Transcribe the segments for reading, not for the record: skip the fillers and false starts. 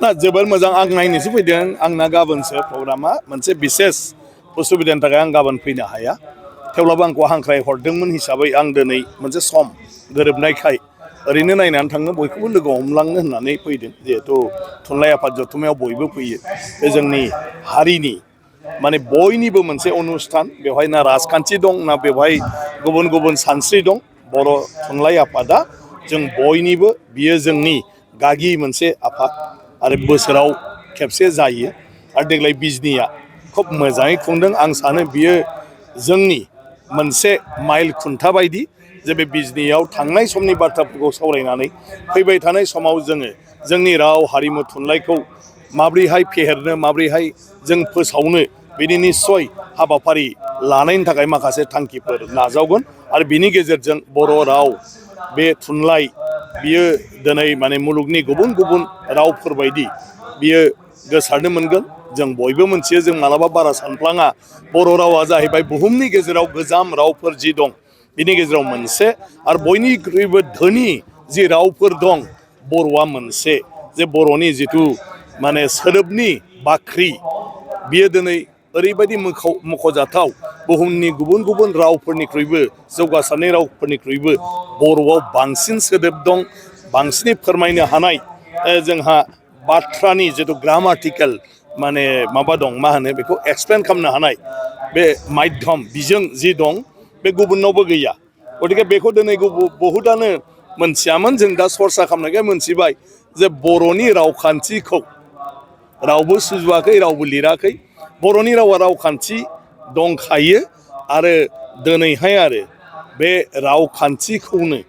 ना जोबोर मोजां आं नायनोसो फैदों आंना गाबोनसो प्रग्रामा मोनसे बिसेस उसुबिदानि थाखाय आं गाबोन फैनो हाया थेवब्लाबो आंखौ हांख्राय हरदोंमोन हिसाबै आं दिनै मोनसे सम गोरोबनायखाय ओरैनो नायनानै थांनो बयखौबो लोगो हमलांनो होननानै फैदों जिहेथु थुनलाइ आफाद जथुमायाव बयबो फैयो बे जोंनि हारिनि माने बयनिबो मोनसे अनुस्थान बेवहाय ना राजखान्थि दं ना बेवहाय गुबुन गुबुन सानस्रि दं बर' थुनलाइ आफादा जों बयनिबो बियो जोंनि गागि मोनसे आफाद आरो बोसोराव खेबसे जायो आरो देग्लाय बिजनिया खोब मोजाङै खुंदों आं सानो बियो जोंनि मोनसे माइल खुन्था बायदि जे बे बिजनियाव थांनाय समनि बाथ्राफोरखौ सावरायनानै फैबाय थानाय समाव जोङो जोंनि राव हारिमु थुनलाइखौ माब्रैहाय फेहेरनो माब्रैहाय जों फोसावनो बिनि निस्सय हाबाफारि लानायनि थाखाय माखासे थांखिफोर नाजावगोन आरो बिनि गेजेरजों बर' राव बे थुनलाइ बियो दिनै माने मुलुगनि गुबुन गुबुन रावफोरबायदि बियो गोसारनो मोनगोन जों बयबो मोनथियो जों मालाबा बारा सानफ्लाङा बर' रावा जाहैबाय बुहुमनि गेजेराव गोजाम रावफोर जि दं बिनि गेजेराव मोनसे आरो बयनिख्रुइबो धोनि जि रावफोर दं बर'आ मोनसे जे बर'नि जिथु माने सोदोबनि बाख्रि बियो दिनै ओरैबायदि मख'जाथाव बुहुमनि गुबुन गुबुन रावफोरनिख्रुइबो जौगासारनाय रावफोरनिख्रुइबो बर'आव बांसिन सोदोब दं बांसिनै फोरमायनो हानाय जोंहा बाथ्रानि जिथु ग्रामाटिकेल माने माबा दं मा होनो बेखौ एक्सप्लेन खालामनो हानाय बे माध्यम बिजों जि दं बे गुबुनावबो गैया गतिके बेखौ दिनै बहुतानो मोनथियामोन जों दा सरसा खालामनायखाय मोनथिबाय जे बर'नि रावखान्थिखौ रावबो सुजुवाखै रावबो लिराखै बर'नि रावा रावखान्थि दंखायो आरो दिनैहाय आरो बे रावखान्थिखौनो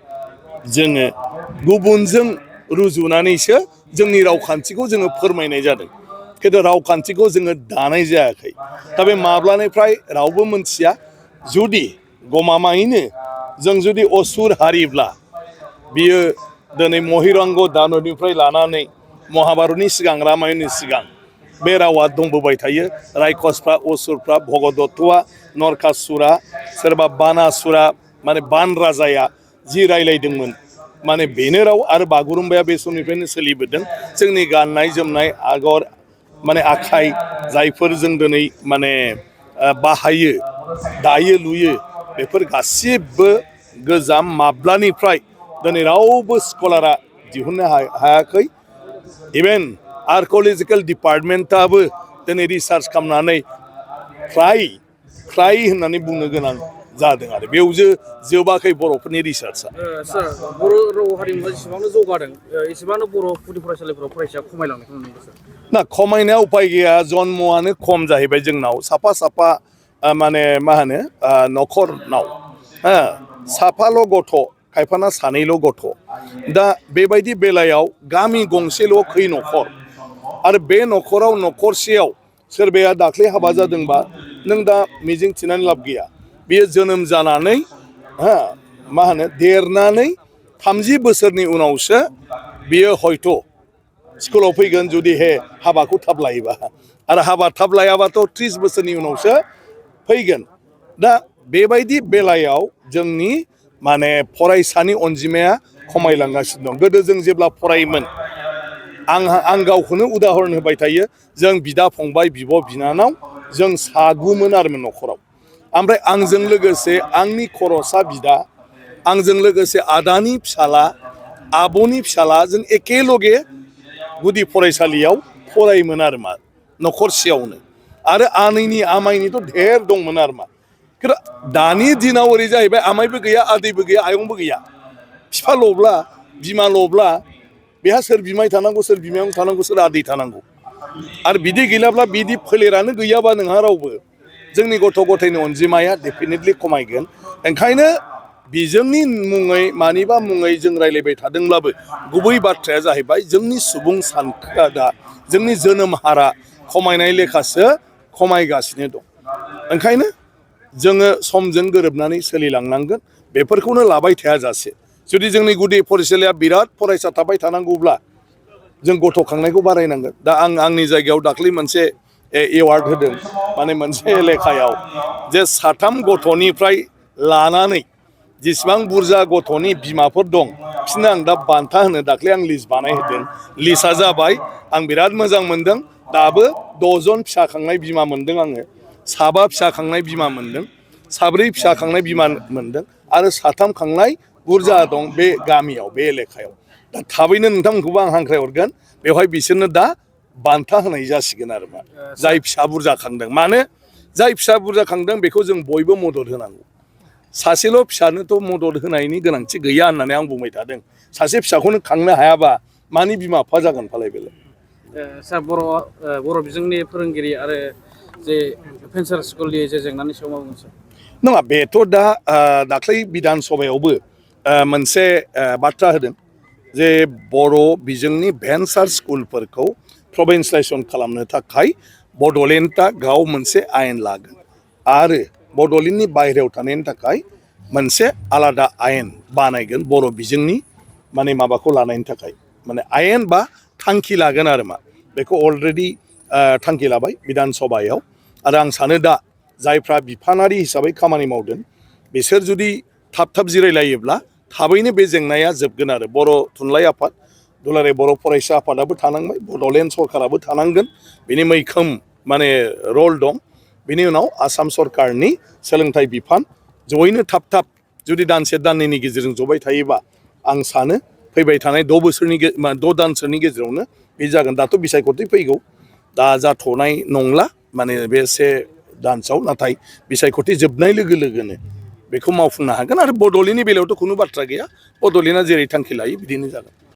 जोङो गुबुनजों रुजुनानैसो जोंनि रावखान्थिखौ जोङो फोरमायनाय जादों खिन्थु रावखान्थिखौ जोङो दानाय जायाखै दा बे माब्लानिफ्राय रावबो मोनथिया जुदि गमामायैनो जों जुदि असुर हारिब्ला बियो दिनै महिरंग दानबनिफ्राय लानानै महाभारतनि सिगां रामायणनि सिगां बे रावा दंबोबाय थायो रायखसफ्रा असुरफ्रा भगदत्तआ नरकासुरा सोरबा बानासुरा माने बान राजाया जि रायलायदोंमोन माने बेनो राव आरो बागुरुम्बाया बे समनिफ्रायनो सोलिबोदों जोंनि गाननाय जोमनाय आगर माने आखाइ जायफोर जों दिनै माने बाहायो दायो लुयो बेफोर गासिबो गोजाम माब्लानिफ्राय दिनै रावबो स्कलारा दिहुननो हायाखै इभेन आर्किअलजिकेल डिपार्टमेन्टआबो दिनै रिसार्च खालामनानै फ्राय होननानै बुंनो गोनां जादों आरो बेयाव जोबाखै बर'फोरनि रिसार्चआ सार बर' राव हारिमुवा जेसेबांनो जौगादों एसेबांनो बर' गुदि फरायसालिफोराव फरायसाया खमायलांनायखौ नुनो मोनदों सार ना खमायनाया उपाय गैया जन्मआनो खम जाहैबाय जोंनाव साफा साफा माने मा होनो न'खरनाव साफाल' गथ' खायफाना सानैल' गथ' दा बेबायदि बेलायाव गामि गंसेल' खै न'खर आरो बे न'खराव न'खरसेयाव सोरबाया दाख्लै हाबा जादोंबा नों दा मिजिं थिनानै लाब गैया बेयो जोनोम जानानै मा होनो देरनानै 30 बोसोरनि उनावसो बियो हयथ' स्कुलाव फैगोन जुदि हाबाखौ थाब लायोबा आरो हाबा थाब लायाबाथ' 30 बोसोरनि उनावसो फैगोन दा बेबायदि बेलायाव जोंनि माने फरायसानि अनजिमाया खमायलांगासिनो दं गोदो जों जेब्ला फरायोमोन आं गावखौनो उदाहरन होबाय थायो जों बिदा फंबाय बिब' बिनानाव जों सागुमोन आरोमोन न'खराव ओमफ्राय आंजों लोगोसे आंनि खर'सा बिदा आंजों लोगोसे आदानि फिसाला आब'नि फिसाला जों एखेलगे गुदि फरायसालियाव फरायोमोन आरो मा न'खरसेयावनो आरो आनैनि आमायनिथ' ढेर दंमोन आरो मा खिन्थु दानि दिनाव ओरै जाहैबाय आमायबो गैया आदैबो गैया आयंबो गैया बिफाल'ब्ला बिमाल'ब्ला बेहा सोर बिमाय थानांगौ सोर बिमायं थानांगौ सोर आदै थानांगौ आरो बिदि गैलाब्ला बिदि फोलेरानो गैयाबा नोंहा रावबो जोंनि गथ' गथायनि अनजिमाया डेफिनेटलि खमायगोन ओंखायनो बिजोंनि मुङै मानिबा मुङै जों रायलायबाय थादोंब्लाबो गुबै बाथ्राया जाहैबाय जोंनि सुबुं सानखोआ दा जोंनि जोनोम हारा खमायनाय लेखासो खमायगासिनो दं ओंखायनो जोङो समजों गोरोबनानै सोलिलांनांगोन बेफोरखौनो लाबाय थायाजासे जुदि जोंनि गुदि फरायसालिया बिराद फरायसा थाबाय थानांगौब्ला जों गथ' खांनायखौ बारायनांगोन दा आंनि जायगायाव दाख्लै मोनसे एवार्ड होदों माने मोनसे लेखायाव जे 3 गथ'निफ्राय लानानै जेसेबां बुरजा गथ'नि बिमाफोर दं बिसोरनो आं दा बान्था होनो दाख्लै आं लिस्ट बानायहोदों लिस्टआ जाबाय आं बिराद मोजां मोनदों दाबो 6 जन फिसा खांनाय बिमा मोनदों आङो 7 फिसा खांनाय बिमा मोनदों 4 फिसा खांनाय बिमा मोनदों आरो 3 खांनाय बुरजा दं बे गामियाव बे एलेकायाव दा थाबैनो नोंथांमोनखौबो आं हांख्रायहरगोन बेवहाय बिसोरनो दा बान्था होनाय जासिगोन आरो मा जाय फिसा बुरजा खांदों मानो जाय फिसा बुरजा खांदों बेखौ जों बयबो मदद होनांगौ सासेल' फिसानोथ' मदद होनायनि गोनांथि गैया होननानै आं बुंबाय थादों सासे फिसाखौनो खांनो हायाबा मानि बिमा बिफा जागोन फालाय बेलाय सार बर' बिजोंनि फोरोंगिरि आरो जे फेन्सार स्कुलनि जे जेंनानि सायाव मा बुंगोन सार नङा बेथ' दा दाख्लै बिधान सभायावबो मोनसे बाथ्रा होदों जे बर' बिजोंनि भेन्सार स्कुलफोरखौ प्रभिन्सियेलाइजेसन खालामनो थाखाय बड'लेण्डआ गाव मोनसे आयेन लागोन आरो बड'लेण्डनि बाहेरायाव थानायनि थाखाय मोनसे आलादा आयेन बानायगोन बर' बिजोंनि माने माबाखौ लानायनि थाखाय माने आयेन बा थांखि लागोन आरो मा बेखौ अलरेडि थांखि लाबाय बिधान सभायाव आरो आं सानो दा जायफ्रा बिफानारि हिसाबै खामानि मावदों बिसोर जुदि थाब जिरायलायोब्ला थाबैनो बे जेंनाया जोबगोन आरो बर' थुनलाइ आफाद दुलाराय बर' फरायसा आफादाबो थानांबाय बड'लेण्ड सरकाराबो थानांगोन बिनि मैखोम माने रल दं बिनि उनाव आसाम सरकारनि सोलोंथाइ बिफान जयैनो थाब जुदि दानसे दाननैनि गेजेरजों जबाय थायोबा आं सानो फैबाय थानाय 6 दानसोनि गेजेरावनो बे जागोन दाथ' बिसायख'थि फैगौ दा जाथ'नाय नंला माने बे 1 दानसोआव नाथाय बिसायख'थि जोबनाय लोगो लोगोनो बेखौ मावफुंनो हागोन आरो बड'लेण्डनि बेलायावथ' खुनु बाथ्रा गैया बड'लेण्डआ जेरै थांखि लायो बिदिनो जागोन